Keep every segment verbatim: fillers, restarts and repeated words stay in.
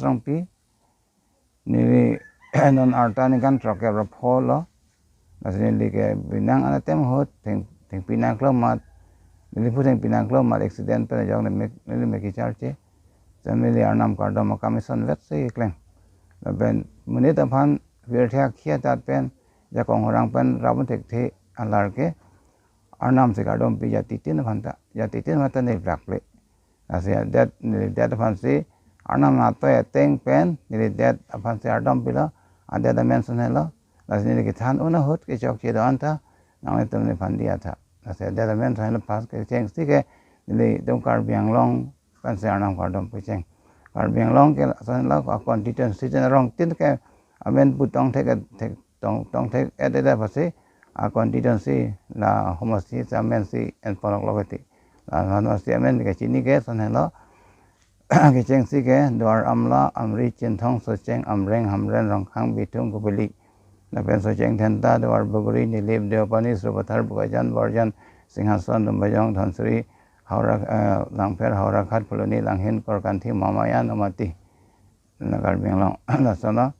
Rongpi, neli non arta ningkan throk kep ra pho lo. Lasi neli ke binang an atem ahut theng, thengpi nangklo amat, neli phu thengpi nangklo amat accident pen ajok neli mek, neli mek kecharche. Seta neli arnam kardom akam ison vet si klem. Lapen monit aphan virthe akhia tat pen jakong horang pen rabun thekthe alar ke arnam si kardompi jatitin aphan ta, jatitin aphan ta neli plak le. Lasi adet, neli det aphan si arnam natoi ateng pen neli det aphan si ardom pilo, adet amen son helo. Lasi neli kethan un ahut kechokche do-an ta nanglitum nephan diya tha. Lasi adet amen son helo, pas kechengsi ke nelitum Karbi Anglong pensi arnam kardom picheng. Karbi Anglong ke lason helo, a constituency chen arong tin ke amen pu tongthek, thek, tong, tongthek et et apotsi a constituency la homosti amen si en polok lo keti. La homosti amen kechini ke son helo. Kechengsi ke Duar Amla, Amri, Chinthong, Socheng, Amreng, Hamren, Rongkhang, Bithung, Kopili. Lapen Socheng Dhenta, Duar Bagori, Nilip, Deopani, Srupathar, Bokajan, Borjan, Singhason, Lumbajong, Dhansiri, Howraghat, eh, Langpher, Howraghat, Phuloni, Langhin, Korkanthi, Mamaya, Nomati. La Karbi Anglong. Lason lo.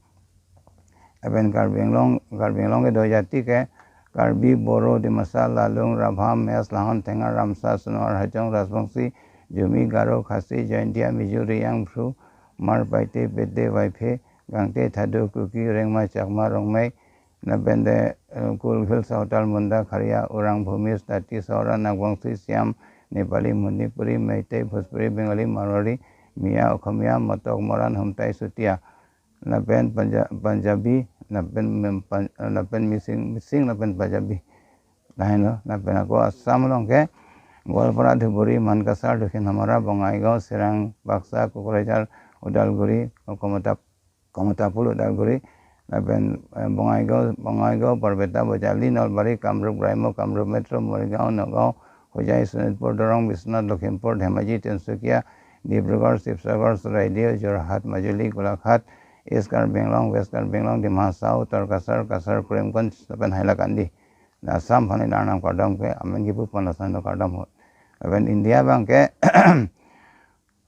Lapen Karbi Anglong, Karbi Anglong kedo jati ke Karbi, Boro, Dimasa, Lalung, Rabha, Mech, Lahon, Thengar, Ramsa, Sonowar, Hajong, Rajbongsi, Jumi, Garo, Khasi, Jaintia, Mizo, Reang, Bru, Hmar, Paite, Pete, Vaiphei, Gangte, Thadou, Kuki, Rengma, Chakma, Rongmei, lapen de, eh, Kulphil, Sawtal, Munda, Kharia, Urang, Bhumis, Tati, Sohra, Nagbongsi, Siam, Nepali, Manipuri, Meitei, Bhojpuri, Bengali, Marwari, Miya, Okhomia, Motok, Moran, Homtai, Sutia, lapen Panja-, Punjabi, lapen mem-, Pan-, lapen Mising, Mising, lapen Punjabi. Lahenlo, lapen ako Assam along ke Goalpara, Dhuburi, Mankasar, Dakhin Hamara, Bongaigaon, Chirang, Baksa, Kokrajhar, Udalguri, Komata-, Kamatapur, Udalguri, lapen, eh, Bongaigaon, Bongaigaon, Barpeta, Bojali, Nalbari, Kamrup, Graimyo, Kamrup Metro, Morigaon, Nagaon, Hojai, Sonitpur, Dorong, Biswanath, Lakhimpur, Dhemaji, Tinsukia, Dibrugarh, Sibsagar, Charaideo, Jorhat, Majuli, Golaghat, East Karbi Anglong, West Karbi Anglong, Dima Hasao, Uttar Kasar, Kasar, Karimganj, lapen Hailakandi. La Assam aphan arnam kardom ke amen kipu pon lason do kardom ahut. Lapen India abang ke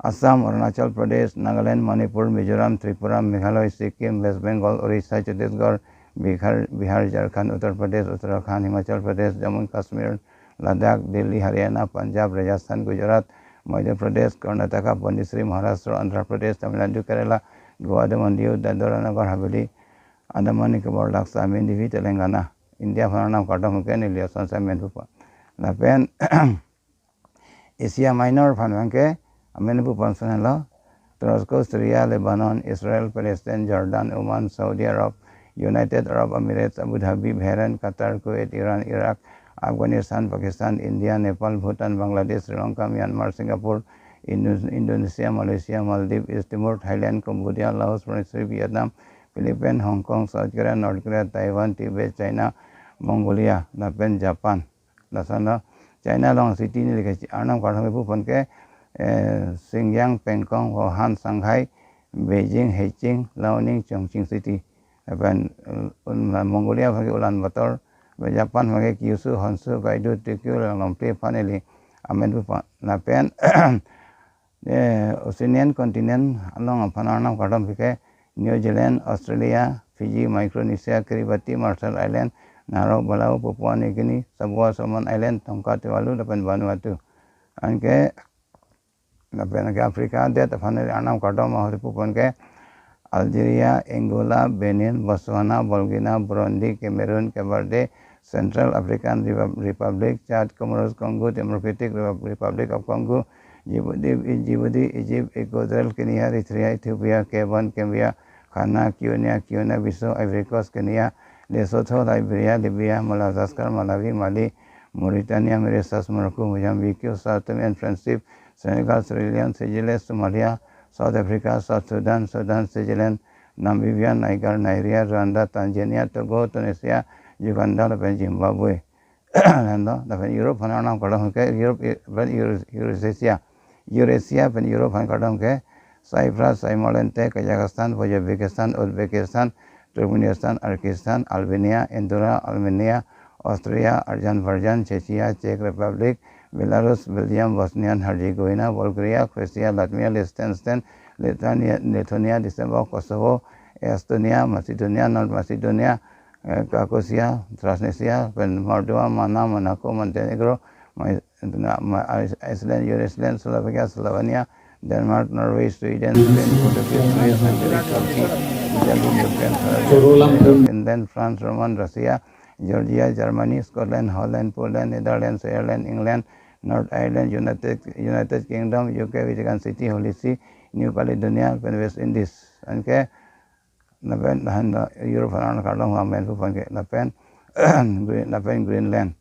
Assam, Arunachal Pradesh, Nagaland, Manipur, Mizoram, Tripura, Meghalaya, Sikkim, West Bengal, Orissa, Chhattisgarh, Bihar, Bihar, Jharkhand, Uttar Pradesh, Uttarakhand, Himachal Pradesh, Jammu and Kashmir, Ladakh, Delhi, Haryana, Punjab, Rajasthan, Gujarat, Madhya Pradesh, Karnataka, Pondicherry, Maharashtra, Andhra Pradesh, Tamil Nadu, Kerala, Goa, Daman Diu, Dadra Nagar Haveli, Andaman Nicobar, Lakshadweep, Telangana. India aphan arnam kardom ke neli lason si amen pu pon. Lapen Asia Minor aphan abang ke amen pu pon son lo. Turkey, Syria, Lebanon, Israel, Palestine, Jordan, Oman, Saudi Arab, United Arab Emirates, Abu Dhabi, Bahrain, Qatar, Kuwait, Iran, Iraq, Afghanistan, Pakistan, India, Nepal, Bhutan, Bangladesh, Sri Lanka, Myanmar, Singapore, Indo-, Indonesia, Malaysia, Maldives, East Timor, Thailand, Cambodia, Laos, Brunei, Vietnam, Philippines, Hong Kong, South Korea, North Korea, Taiwan, Tibet, China, Mongolia, lapen Japan. Lason lo, China along city neli ke arnam kardom pu pon ke, eh, Shenyang, Pengkong, Wuhan, Shanghai, Beijing, Heijing, Liaoning, Chongqing City. Lapen, eh, un-, Mongolia aphan ke Ulaanbaatar, Japan aphan ke Kyushu, Honshu, Hokkaido, Tokyo, Langlample aphan neli amen pu pon. Lapen eh, Oceanian continent along aphan arnam kardom pu ke New Zealand, Australia, Fiji, Micronesia, Kiribati, Marshall Island, Nauru, Palau, Papua New Guinea, Samoa, Solomon Island, Tonga, Tuvalu, lapen Vanuatu. Anke, lapen ke Africa adet aphan arnam kardom ahut pu pon ke Algeria, Angola, Benin, Botswana, Bulgaria, Burundi, Cameroon, Cape Verde, Central African Repub-, Republic, Chad, Comoros, Congo, Democratic Repub-, Republic of Congo, Djibouti, Djibouti, Egypt, Equatorial Guinea, Eritrea, Ethiopia, Gabon, Gambia, Ghana, Kenya, Guinea Bissau, Ivory Coast, Kenya, Lesotho, Liberia, Libya, Madagascar, Malawi, Mali, Mauritania, Mauritius, Morocco, Mozambique, Sao Tome and Principe, Senegal, Sierra Leone, Seychelles, Somalia, South Africa, South Sudan, Sudan, Seychelles, Namibia, Niger, Nigeria, Rwanda, Tanzania, Togo, Tunisia, Uganda, lapen Zimbabwe. Lahenlo, lapen Europe aphan arnam kardom ke Europe, lapen Euro-, Eurasia. Eurasia pen Europe aphan kardom ke Cyprus, Simoleon, Kazakhstan, Uzbekistan, Uzbekistan, Turkmenistan, Kyrgyzstan, Albania, Andorra, Armenia, Austria, Azerbaijan, Czechia, Czech Republic, Belarus, Belgium, Bosnia and Herzegovina, Bulgaria, Croatia, Latvia, Liechtenstein, Lithuania, Lithuania, December, Kosovo, Estonia, Macedonia, North Macedonia, eh, Kakosia, Transnistria, pen Moldova, Mana, Monaco, Montenegro, Ma-, Ma-, Iceland, Iceland, Slovakia, Slovenia, Denmark, Norway, Sweden, Spain, Portuguese, Greece, Hungary, Turkey, Italy, Ukraine, Canada, Finland, France, Roman, Russia, Georgia, Germany, Scotland, Holland, Poland, Netherlands, Ireland, England, North Ireland, United, United Kingdom, U K, Vatican City, Holy See, New Caledonia, pen West Indies. Anke lapen lahan Europe aphan arnam kardom amen pu aphan ke lapen Green-, lapen Greenland.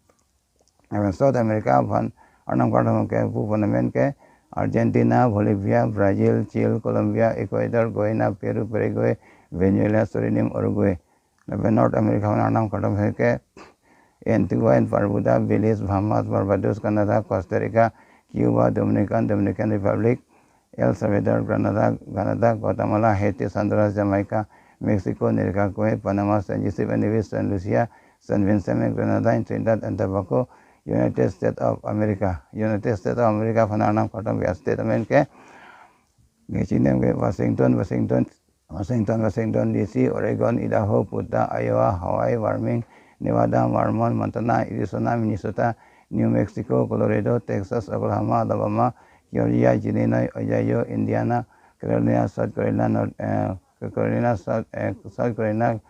Lapen South America aphan arnam kardom ke pu aphan amen ke Argentina, Bolivia, Brazil, Chile, Colombia, Ecuador, Guyana, Peru, Paraguay, Venezuela, Suriname, Uruguay. Lapen North America aphan arnam kardom ke Antigua and Barbuda, Belize, Bahamas, Barbados, Canada, Costa Rica, Cuba, Dominican, Dominican Republic, El Salvador, Grenada, Grenada, Guatemala, Haiti, Honduras, Jamaica, Mexico, Nicaragua, Panama, Saint Kitts and Nevis, Saint Lucia, Saint Vincent and Grenadines, Trinidad and Tobago, United States of America. United States of America aphan arnam kardom ke state amen ke, nge chinem ke Washington, Washington, Washington, Washington D C, Oregon, Idaho, Utah, Iowa, Hawaii, Wyoming, Nevada, Vermont, Montana, Arizona, Minnesota, New Mexico, Colorado, Texas, Oklahoma, Alabama, Georgia, Illinois, Ohio, Indiana, Carolina, South Carolina, North, eh, Carolina, South, eh, South Carolina,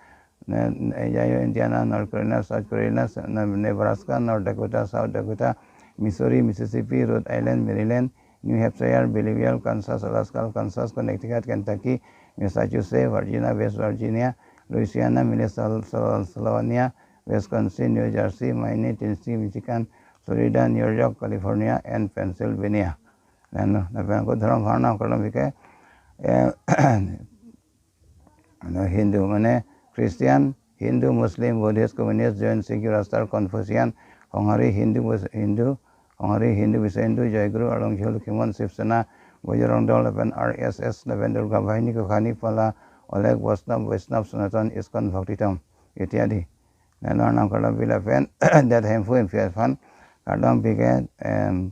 ne-, Ohio, Indiana, North Carolina, South Carolina, Ne-, Nebraska, North Dakota, South Dakota, Missouri, Mississippi, Rhode Island, Maryland, New Hampshire, Belleville, Kansas, Alaska, Arkansas, Connecticut, Kentucky, Massachusetts, Virginia, West Virginia, Louisiana, Minnesota, Pennsylvania, Wisconsin, New Jersey, Maine, Tennessee, Michigan, Florida, New York, California, and Pennsylvania. Lapen, lapen ako dhorom aphan arnam kardom ke, eh, Ano Hindu, mane Christian, Hindu, Muslim, Buddhist, Communist, Jain, Sikh, Zoroaster, Confucian, Honghari, Hindu, Bus-, Hindu, Honghari, Hindu, Biswa Hindu, Joy Guru, Arlong Jihul, Khimon, Shiv Sena, Bajrang Dal, lapen R S S, lapen Durga Bahini, Kukhani, Pala, Oleg, Vaishnav, Vaishnav, Sanatan, ISKCON, Bhaktitam, ityadi. Lapen arnam kardom pi lapen, det hemphu hemphi aphan kardom pi ke, em,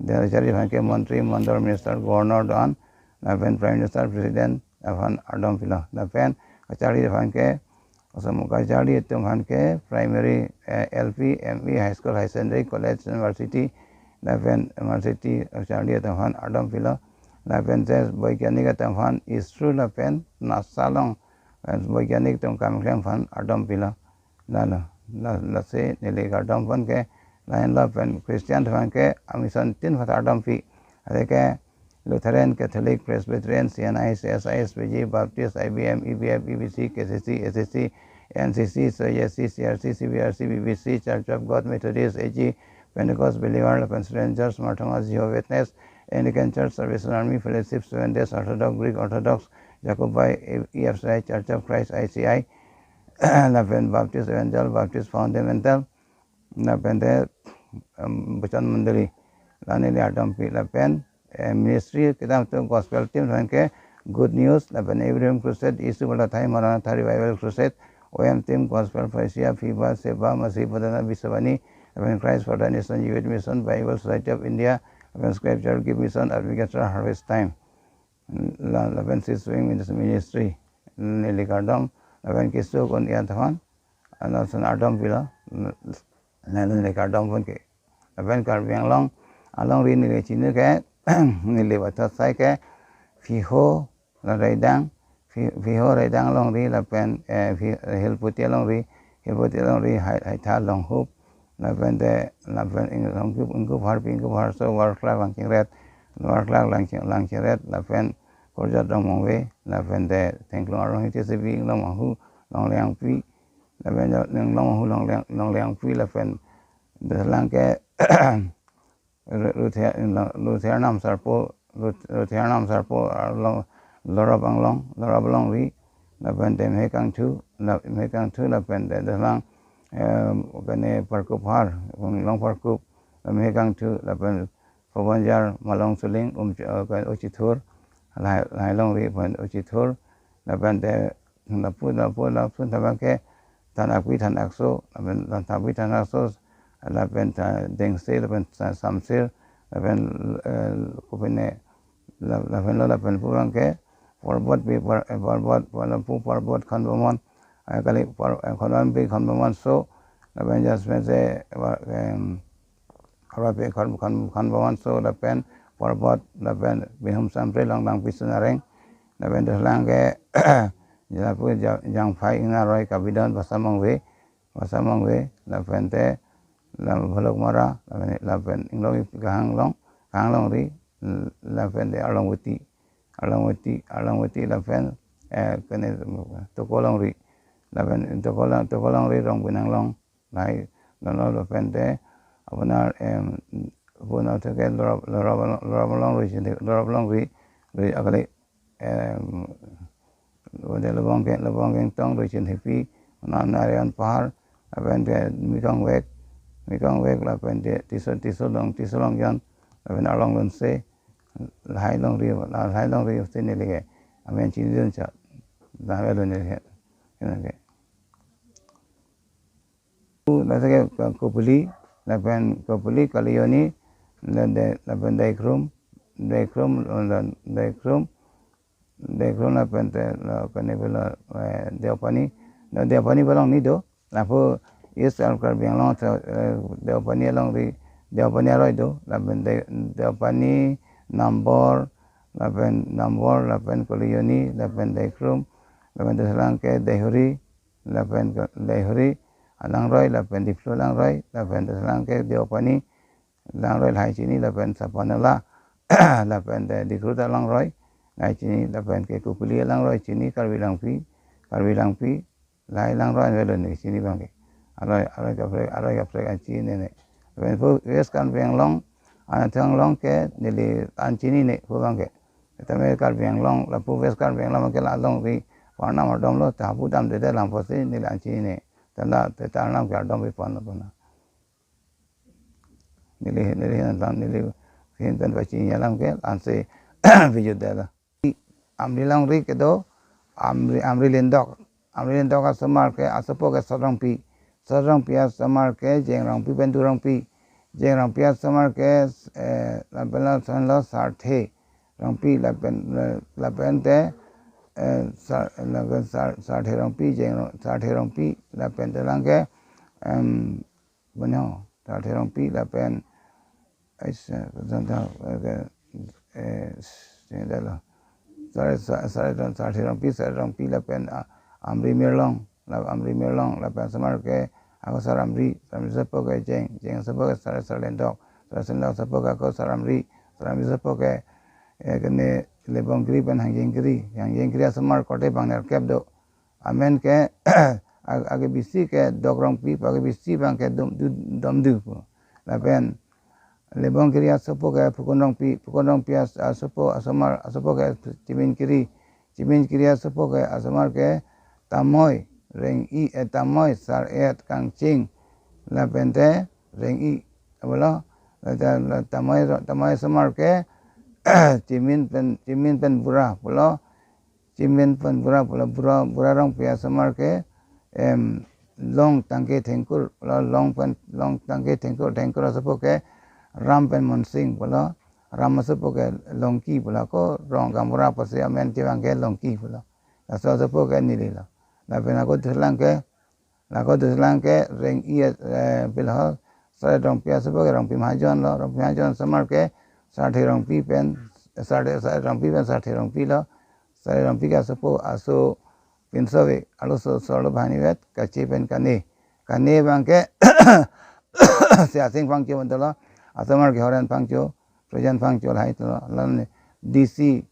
Dharmachari aphan ke Mantri, Mandal, Minister, Governor do-an, lapen Prime Minister, President aphan kardom pilo. Lapen kachari aphan ke, osomar kachari atum aphan ke primary, eh, L P, M E, high school, higher secondary, college, university, lapen university kachari atum aphan kardom pilo. Lapen te boikanik atum aphan, ISRO lapen NASA along, eh, boikanik atum kam klem aphan kardom pilo. Lalo, la, lasi neli kardom pon ke, lahenlo pen Christian aphan ke, a-mission tin aphan kardom pi. Athe ke Lutheran, Catholic, Presbyterian, C N I, C S I, S P G, Baptist, I B M, E B F, E B C, K C C, A C C, N C C, C J C, C R C, C B R C, B B C, Church of God, Methodist, A G, Pentecost, Believer, lapen Strangers, Mar Thomas, Jehovah Witness, Anglican Church, Salvation Army, Fellowship, Seventh Day, Orthodox, Greek Orthodox, Jacobite, E F C I, Church of Christ, I C I, lapen Baptist Evangel, Baptist Fundamental, lapen te, em, Bachan Mandali, la neli kardom pi lapen, eh, ministry kedam atum gospel team aphan ke Good News, lapen Abraham Crusade, Jisu Balathai Maranatha Revival Crusade, O M team Gospel Parousia, Fiba, Seba, Masi Padana, Bisabani, lapen Christ for the Nation, Youth Mission, Bible Society of India, lapen Scripture Gift Mission, Advocate Harvest Time. La, lapen Seed Sowing Minis-, Ministry, neli kardom, lapen keso kon-i atum aphan, lason kardom pilo, la neli kardom pon ke. Lapen Karbi Anglong alongri neli chini ke, neli bathasai ke, Pheho, la Raidang, Phe-, Pheho Raidang alongri, lapen, eh, Phe-, Hilputi alongri, Hilputi alongri, Hai-, Haitha Longhup, lapen te, lapen ing-, Longhup, Ingkup Harpi, Ingkup Harso, Warklak Langchingret, Warklak Langching-, Langchingret, lapen Korjat Rongmongve, lapen te Thengklong Arong Hiti Sibi, Inglong Manghu, Longlengpi, lapen te Inglong Manghu, Longleng-, Longlengpi, lapen te selang ke Ru-, Ruthe-, Ruthe Arnam Sarpo, Rut-, Ruthe Arnam Sarpo, ah, Long, Lorap Anglong, Lorap alongri, lapen te Mehek Angthu, la-, Mehek Angthu, lapen te selang, eh, kene Parkup Har, Inglong Parkup, Mehek Angthu, lapen Phobanjar, Malong Suling, um, eh, Uchithur, lahai, lahai alongri, pen Uchithur, lapen te, lapu, lapu, lapu, lapen ke, Thanakpi, Thanakso, lapen Thanakpi, Thanakso, lapen ta Dengse, lapen ta Samsir, lapen, eh, kopine, La, lapen lo lapen pu abangke Parbot pi Par-, eh, Parbot, Parbot pu Parbot Khonbomon, eh, kali Par-, eh, Khonbomon pi Khonbomon so, lapen just mese, eh, em, Parbot pi Khon, Khon, Khonbomon so, lapen Parbot, lapen Bihum Sampre Longdang pi Sonareng, lapen dolang ke, lapu Ja-, Jangphai Ingna Roy Kabidon Basa Mongve, Basa Mongve, lapen te, lam Bholok Mara, lapen, lapen Inglong Kahang Long, Kahang Longri, lapen te Arlong Veti, Arlong Veti, Arlong Veti, lapen, eh, kene Toko Longri, lapen Toko Long, Toko Longri Rongbinang Long, lahai, non lo lapen te, apunar, em, apunar theke Lorap, Lorap, Lorap Longri, Lorap Longri, Lori akali, em, ode Lebong Keng, Lebong Kengtong, Rui Chinthepi, Nam Narion Pahar, lapen te Mikong Vek, Mikong Vek, lapen te Tiso, Tiso Long, Tiso Longjon, lapen Arlong Lunse, lahai longri, lahai longri usti neli ke amen chinidun cha, lahai longri ke, kena ke. Laso ke Ko-, Kopili, lapen Kopili, Kalioni, la-, de-, lapen Daikrum, Daikrum, la-, Daikrum, Daikrum lapen te, la-, kene pilo, eh, Deopani, la Deopani along ni do, lapu East Karbi Anglong te, eh, Deopani alongri, Deopani aroi do, lapen De-, Deopani, Nambor, lapen Nambor, lapen Kalioni, lapen Daikrum, lapen dolang ke Daihuri, lapen ke Daihuri alangroi, lapen Diplu alangroi, lapen dolang ke Deopani alangroi lahai chini, lapen Sapanala, lapen te Dikruta alangroi lahai chini, lapen ke Kopili alangroi chini, Karbi Langpi, Karbi Langpi, lahai alangroi an velo ne chini abangke. Aroi, aroi kaprek, aroi kaprek an chinine. Lapen pu West Karbi Anglong, Anathang Anglong ke neli an chinine pu abangke. Tame Karbi Anglong, lapu West Karbi Anglong ke la longri, Arnam ardom lo, ta pu damde te lam pusi neli an chinine. Tala, te ta Arnam ke ardom pi pon lo pona. Neli, neli hin lam, neli hin pen pachini alam ke, ansi bijut dela. Amri Longri kedo, Amri, Amri Lindok. Amri Lindok asomar ke, asopo ke Sot Rongpi. Sot Rongpi asomar ke, Jeng Rongpi pen Du Rongpi. Jeng Rongpi asomar ke, eh, lapen lason lo Sarthe Rongpi, lapen, lapen te, eh, Sar-, lapen Sar-, Sarthe Rongpi, Jeng Rong-, Sarthe Rongpi, lapen dolang ke, em, Bonyo, Sarthe Rongpi lapen, ais, eh, eh, eh, sini dalo. Sar-, Sar-, Sarthe Rongpi, Sarthe Rongpi lapen, ah, Amri Mirlong, la Amri Mirlong, lapen asomar ke, ako Sar Amri, Sar Amri asopo ke Jeng, Jeng asopo ke Sar, Sar Lindok, Sar Lindok asopo ke ako Sar Amri, Sar Amri asopo ke, eh, kene Lebong Kiri pen Hangjeng Kiri, Hangjeng Kiri asomar korte bang nerkep do, amen ke, ag-, age bisi ke Dok Rongpi, age bisi abangke dom du, dom du pu. Lapen Lebong Kiri asopo ke Phukon Rongpi, Phukon Rongpi as-, asopo, asomar, asopo ke Chimin Kiri, Chimin Kiri asopo ke asomar ke Tamoi Reng-i, eh, Tamoi Sar-et Kangching, lapen te Reng-i, abolo, la ta-, la Tamoi, Tamoi asomar ke Chimin pen, Chimin pen Bura, abolo, Chimin pen Bura pulo, Bura, Bura Rongpi asomar ke, em, Long Tangke Thengkur pulo, Long pen, Long Tangke Thengkur, Thengkur asopo ke Ram pen Monsing pulo, Ram asopo ke Longki pulo, ako Rong gaonbura apotsi amen chevang ke Longki pulo. Laso asopo ke neli lo. Lapen ako dolang ke, lako dolang ke Reng-i, eh, pilhol, Sar-et Rongpi asopo ke Rongpi Mahajon lo, Rongpi Mahajon asomar ke Sarthe Rongpi pen, Sarthe, Sar-et Rongpi pen Sarthe Rongpi lo, Sarthe Rongpi ke asopo, aso pinso ave, arloso, arloso arlo banghini vet, kache pen kane. Kane abangke, si Asing Phangcho abang dolo, asomar ke Horen Phangcho, Projan Phangcho lahai dolo, lapen D C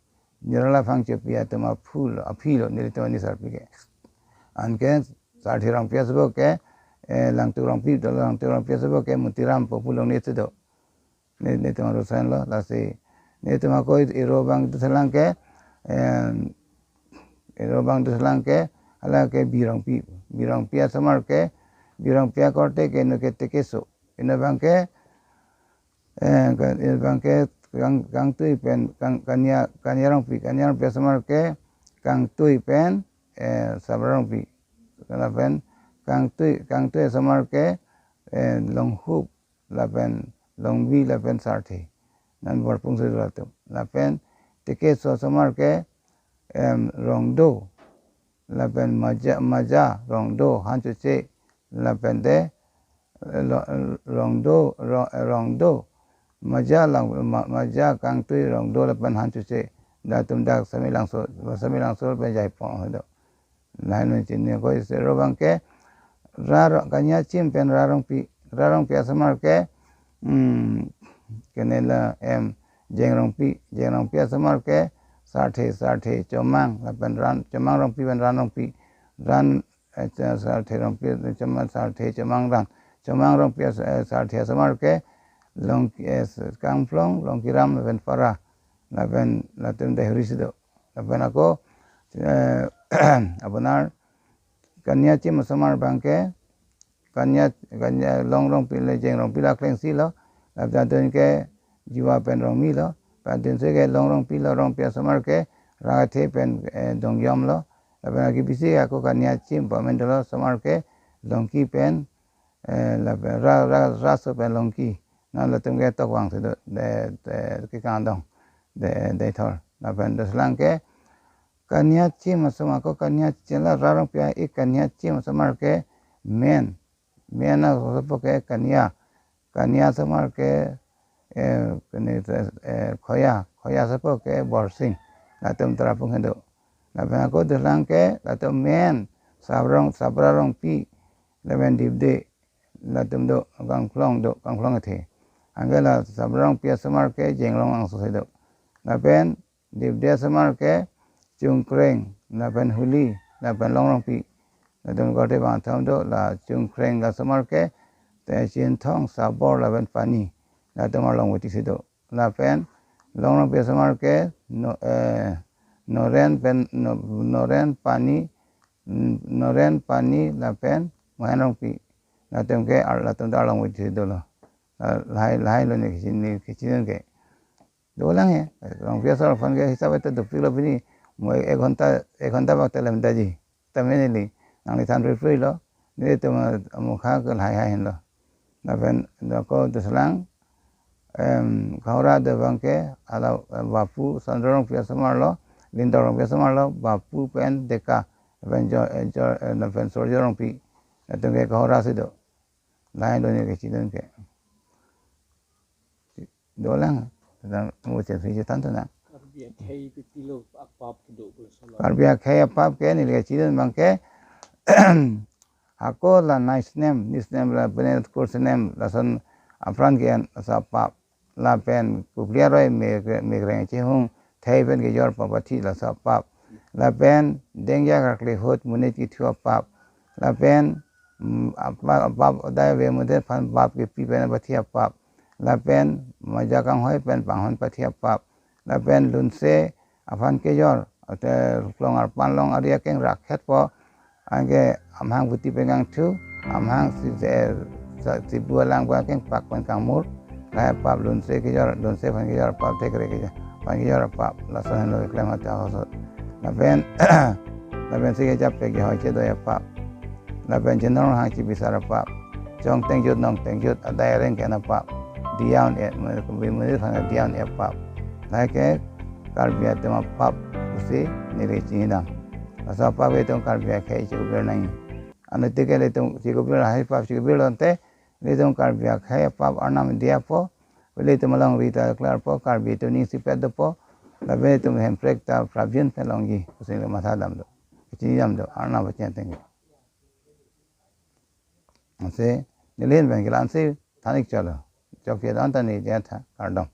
Nirala Phangchopi atum aphu lo, aphi lo, nelitum anisarpi ke. Anke Sarthe Rongpi asopo ke, eh, Langtuk Rongpi, dolo Langtuk Rongpi asopo ke Mutiram pu pu along nelitum do. Ne, nelitum arusan lo, lasi nelitum ako iro abang dolang ke, em, iro abang dolang ke, hala ke Bi Rongpi, Bi Rongpi asomar ke, Bi Rongpi akorte ke Nuke Tekeso. Ino abangke, eh, ka-, ino abangke Kang, Kangtui pen, Kang, Kania, Kania Rongpi, Kania Rongpi asomar ke Kangtui pen, eh, Sabra Rongpi. Lapen Kangtui, Kangtui asomar ke, eh, Longhup, lapen Longbi, lapen Sarthe. Non Borpung si dolo atum. Lapen Teke so osomar ke, em, Rongdo, lapen Maja, Maja Rongdo Hanchuche, lapen te, eh, lo-, Rongdo, Ro-, Rongdo, Maja lang, Ma-, Maja Kangtui Rongdo lapen Hanchuche, latum dak Samelangso, Samelangso lapen Jaipong do. Lahenlo chini ko isi ro abang ke, Ra Ro-, Kania Chim pen Ra Rongpi, Ra Rongpi asomar ke, hmm, kene la, em, Jeng Rongpi, Jeng Rongpi asomar ke, Sarthe, Sarthe Chomang, lapen Ran, Chomang Rongpi pen Ran Rongpi, Ran, eh, Sa-, Sarthe Rongpi, Chomang, Sarthe Chomang Ran, Chomang Rongpi as-, eh, Sarthe asomar ke, Long, eh, Kangphlong, Longkiram, lapen Para, lapen latum dehuri si do. Lapen ako, eh, apunar Kania Chim asomar abang ke, Kania, Kania Long Rongpi le Jeng Rongpi la kleng si lo, lapen adun ke Jiwa pen Rongmi lo, lapen adun si ke Long Rongpi lo, Rongpi asomar ke Ragathe pen, eh, Dongyom lo, lapen agi bisi ako Kania Chim pamen dolo, asomar ke Longki pen, eh, lapen Ra, Ra, Raso pen Longki. Na latum ke tok vang si do, de, de, kekang adong, de, Deithor. Lapen doselang ke, Kania Chim asomar ko, Kania Chim la Ra Rongpi a-ik Kania Chim asomar ke Men. Men asopo ke Kania. Kania asomar ke, eh, kene, eh, Khoya. Khoya asopo ke Borsing. Latum Tarapung he do. Lapen ako doselang ke, latum Men, Sabrong, Sabra Rongpi, lapen Dipde, latum do, Kangphlong do, Kangphlong athe. Anke la Sabra Rongpi asomar ke Jenglong angso si do. Lapen Dipde asomar ke Chungkreng, lapen Huli, lapen Long Rongpi. Latum korte bang athom do, la Chungkreng la asomar ke, te Chinthong, Sabor, lapen Pani, latum arlong voti si do. Lapen Long Rongpi asomar ke, no, eh, Noren pen, no, Noren Pani, Noren Pani, lapen Mohen Rongpi. Latum ke ar-, latum ta arlong voti si dolo. La-, lahai, lahai lo ne kechin, ne kechin ke. Dolang he, Rongpi asomar aphan ke hisap eta dopik lo pini, mo ek ghonta, ek ghonta bak telem daji. Tame neli, nangliphan pripri lo, nelitum amokha ke lahai hai henlo. Lapen ako doselang, em, Kohora do abang ke, ala, eh, Bapu, Sondro Rongpi asomar lo, Lindor Rongpi asomar lo, Bapu pen Deka, lapen Jo, eh, Jo, eh, lapen Sorjo Rongpi, latum ke Kohora si do. Lahai lo ne kechin ke. Dolang, tentang mo chen si than tona. Karbi akhei pipilo apap kedo pulo solo. Karbi akhei apap ke neli kechin abang ke, hako la nice name, nice name lapen coarse name, lason apran ke-en asapap. Lapen Kupli aroi me, mekreng chehung thei pen kejor papathi, laso apap. Lapen dengja karkli ahut monit kethu apap. Lapen, mm, apap, apap adai ave mode aphan bap kepi pen pathi apap. Lapen Maja Kanghoi pen panghon pathi apap. Lapen lunse aphan kejor, ate klong arpan long ari akeng rakhet po, anke amahang puti pen kangthu, amahang si, si, si, sibu alang pen akeng pak pen kangmur, lahai apap lunse kejor, lunse aphan kejor apap, thekre kejor, aphan kejor apap, lason henlo keklem ata ahosot. Lapen, lapen si kejap pe kehoi chedoi apap. Lapen chenong hang chibisar apap. Chong tengjut nong tengjut adai areng ke-en apap. Diya un-e, me-, kumbi muni aphan diya un-e apap. Lahai ke Karbi atum apap pusi neli chinidam. Laso apap ke itum Karbi akhei chikupir nangji. Anut ke ilitum chikupir, lahai apap chikupir lote, ilitum Karbi akhei apap arnam diya po, ilitum alongri ta klar po, Karbi atum ning isipet dopo, lapen itum hemprek ta prabjin pen longji, pusi neli matha dam do. Chinidam do, arnam pachin ateng ke. Ansi, neli ahin pen ke la-ansi than-ik chotlo. Chokche don ta neli diya tha, kardom.